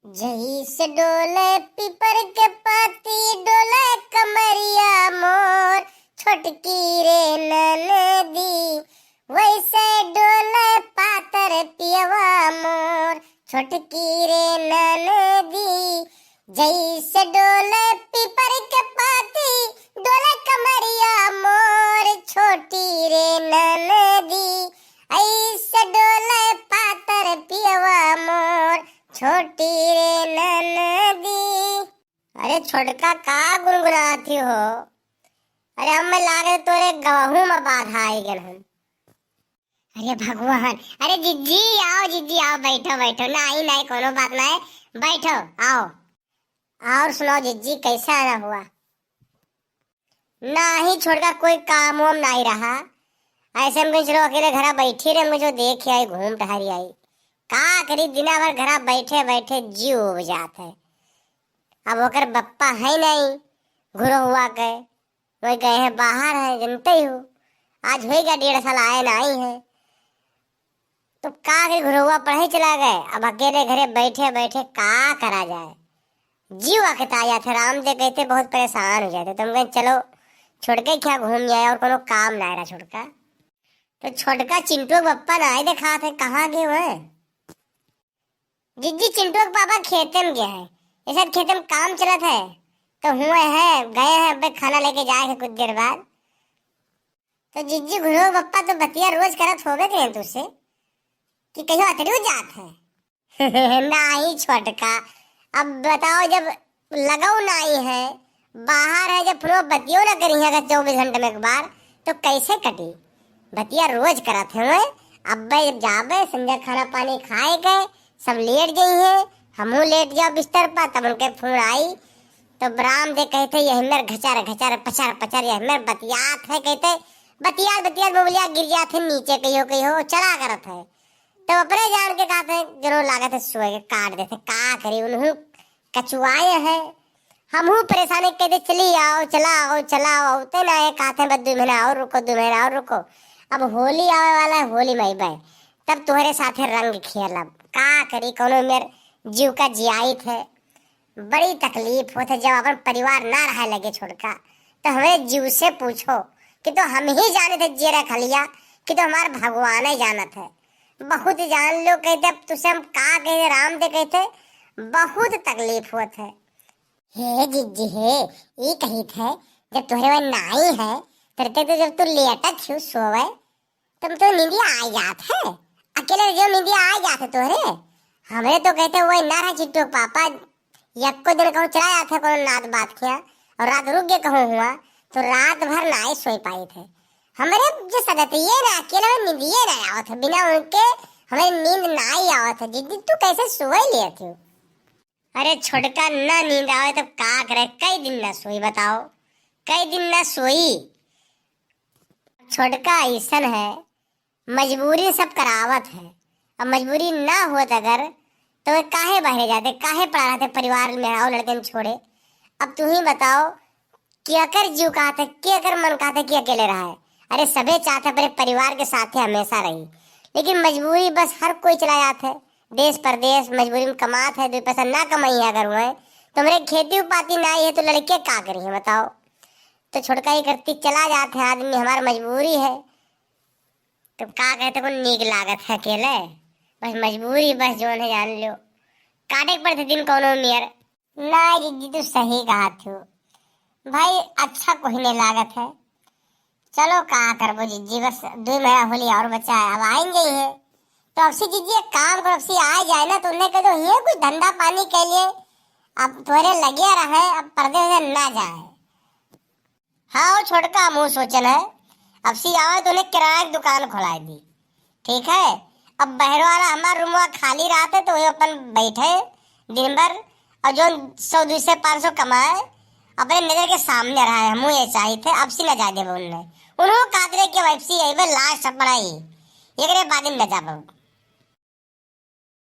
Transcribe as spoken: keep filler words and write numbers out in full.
जैसे डोले पीपर के पाती, डोले कमरिया मोर, छोटकी रे ननदी। वैसे डोले पातर पियवा मोर, छोटकी रे ननदी। जैसे डोले पीपर के पाती, डोले कमरिया मोर, छोटी रे ननदी। ऐसे डोले पातर पियवा मोर, छोटी रे ननदी। अरे छोटका, का गुनगुनाती हो? अरे हमें लागे तोरे गवहू में बाधा आई गन हम। अरे भगवान, अरे जिज्जी आओ, जिज्जी आओ, बैठो बैठो। नाहीं नाहीं, कोनो बात नाहीं, बैठो, आओ। और सुनाओ जिज्जी, कैसा आना हुआ? नाहीं छोटका, कोई काम वाम नाहीं रहा। ऐसे हम कहीं चलो अकेले घरा बैठी रहे, मुझे देख आई, घूम टहरी आई। का करी, दिना भर घरा बैठे बैठे जीव उब जात है। अब ओकर बप्पा है नाहीं, घुरो हुआ के, वही गए हैं बाहर है, जनते ही हो। आज होइगा डेढ़ साल आए नाहीं है। तो का करी, घुरहुआ पढ़े चला गए, अब अकेले घरे बैठे बैठे का करा जाए। जीव अकता जात है, राम दे कहते बहुत परेशान हो जाते। तो हम कहे चलो छोटके क्या घूम आए, और कोनो काम ना रहा छोटका। तो छोटका चिंटू के बप्पा नाहीं देखात है, कहाँ गए हुए? जिज्जी, चिंटू के पापा खेते में गए हैं, ये सब खेते में काम चलत है, तो हुए हैं, गए हैं, अब खाना लेके जाए हैं कुछ देर बाद। तो जिज्जी, घुरहु बप्पा तो बतिया रोज करत होबे करें तुझसे कि कहियो अतरियो जात है। नाहीं छोटका, अब बताओ, जब लगऊ नाहीं है, बाहर है, जब फोन बतियो ना करी है अगर चउबीस घंटे में एक बार, तो कैसे कटी? बतिया रोज करत है। अब्बे जब जाबे, संझा खाना पानी खाए के, सब लेट जइहे, हमहू लेट जाओ बिस्तर पर, तब उनके फोन आई, तो राम दे कहते, यही मेर घचर घचर, पचर पचर, यही मेर बतियात है, कहते, बतियात बतियात मोबाइलिया गिर जात है नीचे, कहियो कहियो चला करत है। तब अपने जान के कहते, जरूर लागत है सोए के, काट देते, का करी, उनहू कचुआए है, हमहू परेशान है, कहते, चली आओ, चला आओ, चला आओ, ते ना है, कहते हैं, बस दो महीना और रुको, दो महीना और रुको। अब होली आवे वाला है, होली में अइबे, तब तोहरे साथे रंग खेलब। का करी, कोनो मेर जीव का जियाइत है, बड़ी तकलीफ होत है। जब अपन परिवार ना रहे लगे छोटका, तो हमरे जीव से पूछो कि तो हम ही जाने थे जियरा खलिया, कि तो हमार भगवान ही जानत है। बहुत जान लो कहते, अब तुझसे हम का कहे, राम दे कहते, बहुत तकलीफ होत है। हे जिज्जी हे, ई कहित है, जब तोहरे वह नाई है, तब तक तो जब तू लेटत छू सोवे, तब तो नींदिया आ जात है। अकेले जो नींदिया आ जात है तोहरे। हमरे तो कहते वही ना रहा चिट्टू के पापा, यक्को दिन कहूँ चला जात है कोनो नात बात किया, और रात रुक गए कहूँ हुआ, तो रात भर नाई सोई पाई थे। हमरे जो सदतिये ना, अकेले में नींदिये ना आवत है, बिना उनके हमें नींद नाई आवत है। जिज्जी, तू कैसे सोए लिया थी? अरे छोटका, ना नींद आवे तब का करे, कई दिन ना सोई बताओ, कई दिन ना सोई। छोटका ऐसन है, मजबूरी सब करावत है। अब मजबूरी ना होत अगर, तो वे काहे बहरे जाते, काहे पड़ा रहते परिवार में, आओ लड़कन छोड़े। अब तू ही बताओ, केकर जीव कहत है, केकर मन कहत है कि अकेले रहे? अरे सभे चाहत है अपने परिवार के साथे हमेशा रही, लेकिन मजबूरी बस हर कोई चला जात है देश परदेश, मजबूरी में कमात है, दो पैसा ना कमाई है अगर हुए तो हमरे खेती उपाती ना है तो लड़के का करी है बताओ? तो छोटका ही करती चला जात है आदमी, हमार मजबूरी है। तो का कहते को नीक लागत है अकेले, बस मजबूरी, बस जौन है जान लो, काटे के पड़ते दिन कौनो मेर। ना जिज्जी, तू सही कहत हो भाई, अच्छा कोई नहीं लागत है। चलो का करबो जिज्जी, बस दो महीना होली और बचा है, अब आइन जाई है। तो अब से जिज्जी एक काम करो, अब से आ जाए ना तो उन्हें कह दो ये कुछ धंधा पानी के लिए अब तोरे लगे रहे, अब परदेस में ना जाए। हाँ, वो छोटका मुँह सोचन है, अब से आवे तो उन्हें किराना की दुकान खोलाई दी। ठीक है, अब बहरो वाला हमार रूमवा खाली रहत है, तो वही अपन बैठे दिन भर, और जो सौ, दो सौ, पाँच सौ कमाए, अपने नजर के सामने रहे। हमहू ये चाहिए थे, अब से न जाए देबे उनने। उन्हों कहत रहे कि अब से अइबे लास्ट अपना ही, एकरे बाद में न जाबे।